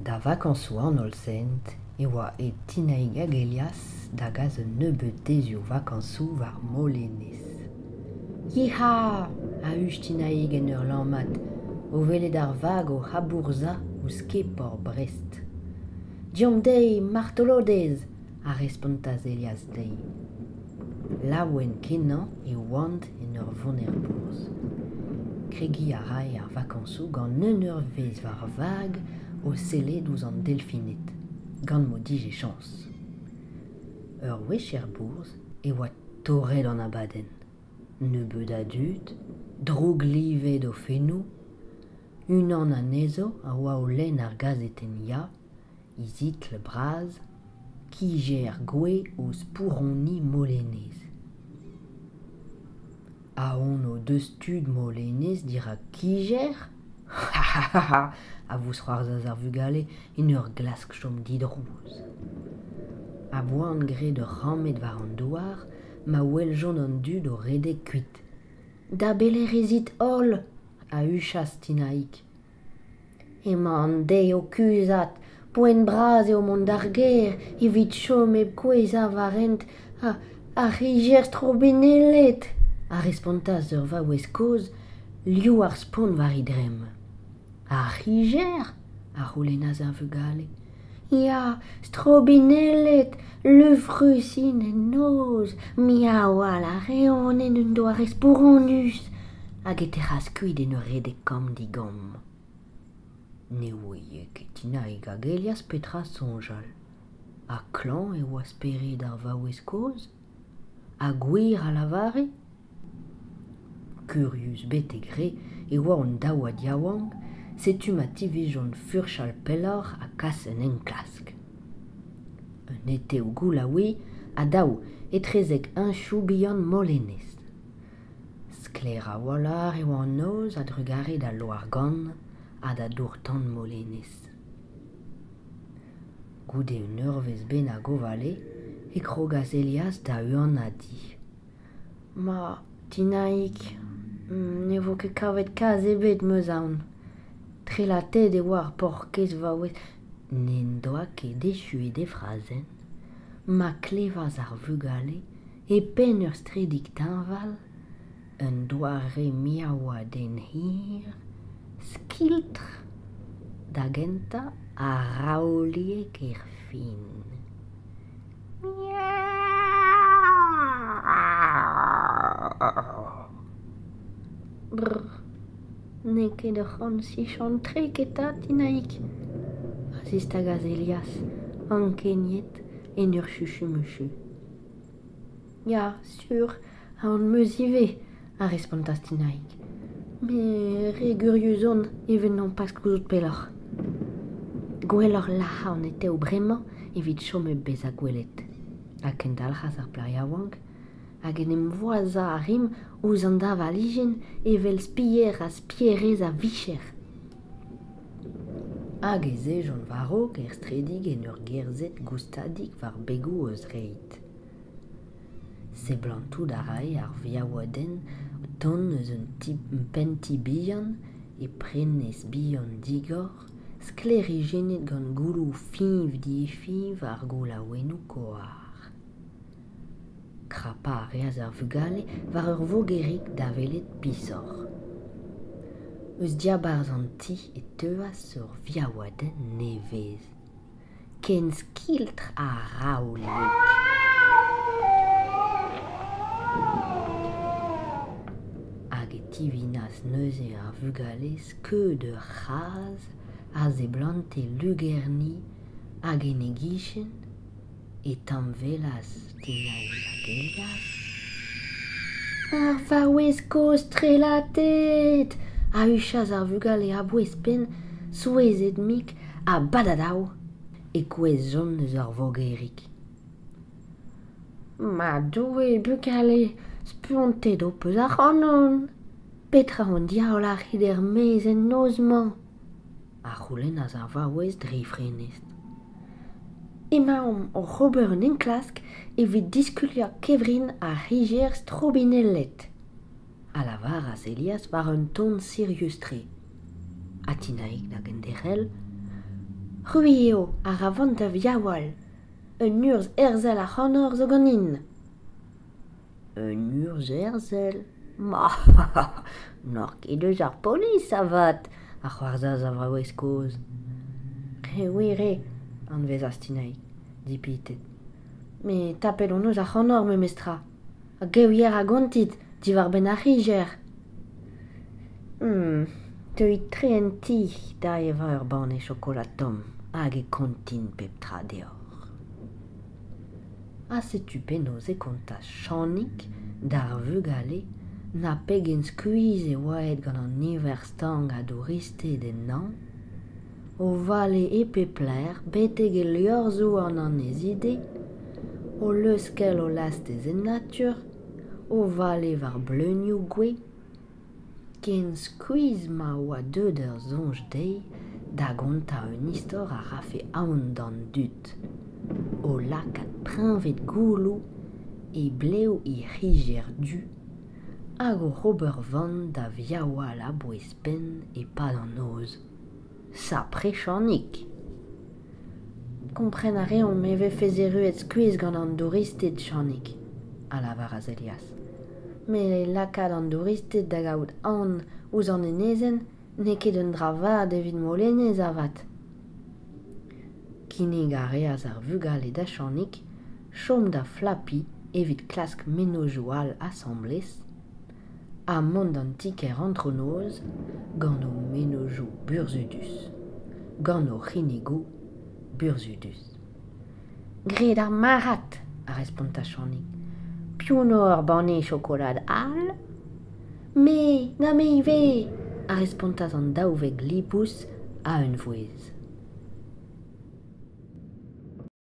Da vakañsoù an Hollsent e oa aet Tinaig hag Elias da gas un nebeud deizioù vakañsoù war Molenez. Yeehaw! a huch Tinaig en ur lammat, o welet ar vag o c'habourzhañ ouzh kepor Brest. Deomp dezhi, martolodez! a respontas Elias dezhi. Laouen-kenañ e oant en ur vont er bourzh. Kregiñ a rae ar vakañsoù gant un eurvezh war vag o sellet ouzh an delfined, gant m'o dije chañs. Ur wech er bourzh e oa torret an abadenn. Nebeut a dud, drouglivet o fennoù, unan anezho a oa o lenn ar gazetenn Ya, he zitl bras, Kijer gouez o spouroniñ Molenez. Aon o deus tud Molenez dirak Kijer ? Ha a vousc'hoarzhas ar vugale en ur glask chom didrouz. A-boan graet ur c'hammed war an douar ma weljont an dud o redek kuit. Da belec'h ez it holl ? a huchas Tinaig. Emañ an deiz o kuzhat, poent bras eo mont d'ar gêr evit chom hep kouezhañ war hent ar c'hijer strobinellet, a respontas ur vaouez kozh, liv ar spont war he dremm. Ar c'hijer ? a c'houlennas ar vugale. Ya, strobinellet, lufrus int en noz, miaoual a reont en un doare spouronus, hag e tec'has kuit en ur redek kamm-digamm. Ne ouie ket Tinaig hag Elias petra soñjal. Ha klañv e oa spered ar vaouez kozh ? Ha gwir a lavare ? Kurius betek re e oa an daouad yaouank, setu ma tivizjont furchal pelloc'h ha kas un enklask. Un etev goulaouiñ ha dav etrezek heñchoù bihan Molenez. Sklaer a-walc'h e oa an noz a-drugarez d'al loar-gann ha da dour-tan Molenez. Goude un eurvezh bennak o vale e krogas Elias da huanadiñ. Ma, Tinaig, ne vo ket kavet kazh ebet 'm eus aon. Trelatet e oa ar paourkaezh vaouez. N'en doa ket echuet e frazenn ma klevas ar vugale e penn ur straedig teñval un doare miaouadenn hir, skiltr da gentañ ha raoliek erfin. Brr, n'eo ket ur c'hant sichant-tre eta, Tinaig, a zistagas Elias, ankeniet en ur chuchumuchu. Ya, sur, aon 'm eus ivez, a respontas Tinaig. Met re gurius on evit nompas gouzout pelloc'h. Gwelloc'h lazhañ an etev bremañ evit chom hep bezañ gwelet. Ha kendalc'has ar plac'h yaouank, hag en em voazañ a rimp ouzh an deñvalijenn evel spier ha spierez a vicher. Hag ez ejont war-raok er straedig en ur gerzhet goustadik war begoù o zreid. Seblantout a rae ar viaouadenn o tont eus un pennti bihan e prenestr bihan digor, sklêrijennet gant gouloù fiñv-difiñv ar goulaouennoù koar. Krapañ a reas ar vugale war ur vogerig da welet pishoc'h. Eus diabarzh an ti e teuas ur viaouadenn nevez. Ken skiltr ha raouliek. Hag e tivinas neuze ar vugale skeud ur c'hazh a seblante lugerniñ hag en e gichen e tamwelas Tinaig hag Elias. Ar vaouez kozh trelatet! a huchas ar vugale a-bouez-penn, souezhet-mik ha badadav e kouezhjont eus ar vogerig. Ma Doue, bugale, spontet ho peus ac'hanon ! Petra an diaoul a rit er-maez en noz-mañ ? a c'houlennas ar vaouez dre he frenestr. Emaomp oc'h ober un enklask evit diskuliañ kevrin ar c'hijer strobinellet, a lavaras Elias war un ton sirius-tre. Ha Tinaig da genderc'hel. C'hwi eo a ra van da viaoual. Un urzh herzel ac'hanoc'h zo ganin. Un urzh herzel ? Ma, n'oc'h ket eus ar polis avat, a c'hoarzhas ar vaouez kozh. Re wir eo, anvezas Tinaig, dipitet. Met tapet hon eus ac'hanoc'h memestra. Ha gevier a gontit diwar-benn ar c'higer. Deuit tre en ti da evañ ur banne chokolad tomm hag e kontin pep tra deoc'h. Ha setu penaos e kontas Chanig d'ar vugale na pegen skuizh e oa aet gant an niver stank a douristed en hañv, o vale e pep lec'h betek e liorzhoù an annezidi, o leuskel o lastez en natur, o vale war bleunioù gouez, ken skuizh ma oa deuet ur soñj dezhi da gontañ un istor a rafe aon d'an dud, o lakaat preñved-gouloù e blev he c'higer du hag oc'h ober van da viaoual a-bouez-penn e-pad an noz. Sapre Chanig ! Kompren a reomp e vefes erruet skuizh gant an douristed, Chanig, a lavaras Elias. Met lakaat an douristed da gaout aon ouzh an enezenn n'eo ket un dra vat evit Molenez avat. Kinnig a reas ar vugale da Chanig chom da flapiñ evit klask mennozhioù all asambles ha mont d'an ti-kêr antronoz gant o mennozhioù burzhudus, gant o c'hinnigoù burzhudus. Grit ar marc'had, a respontas Chanig. Piv 'no ur banne chokolad all ? Me, na me ivez, a respontas an daou veg lipous a-unvouezh.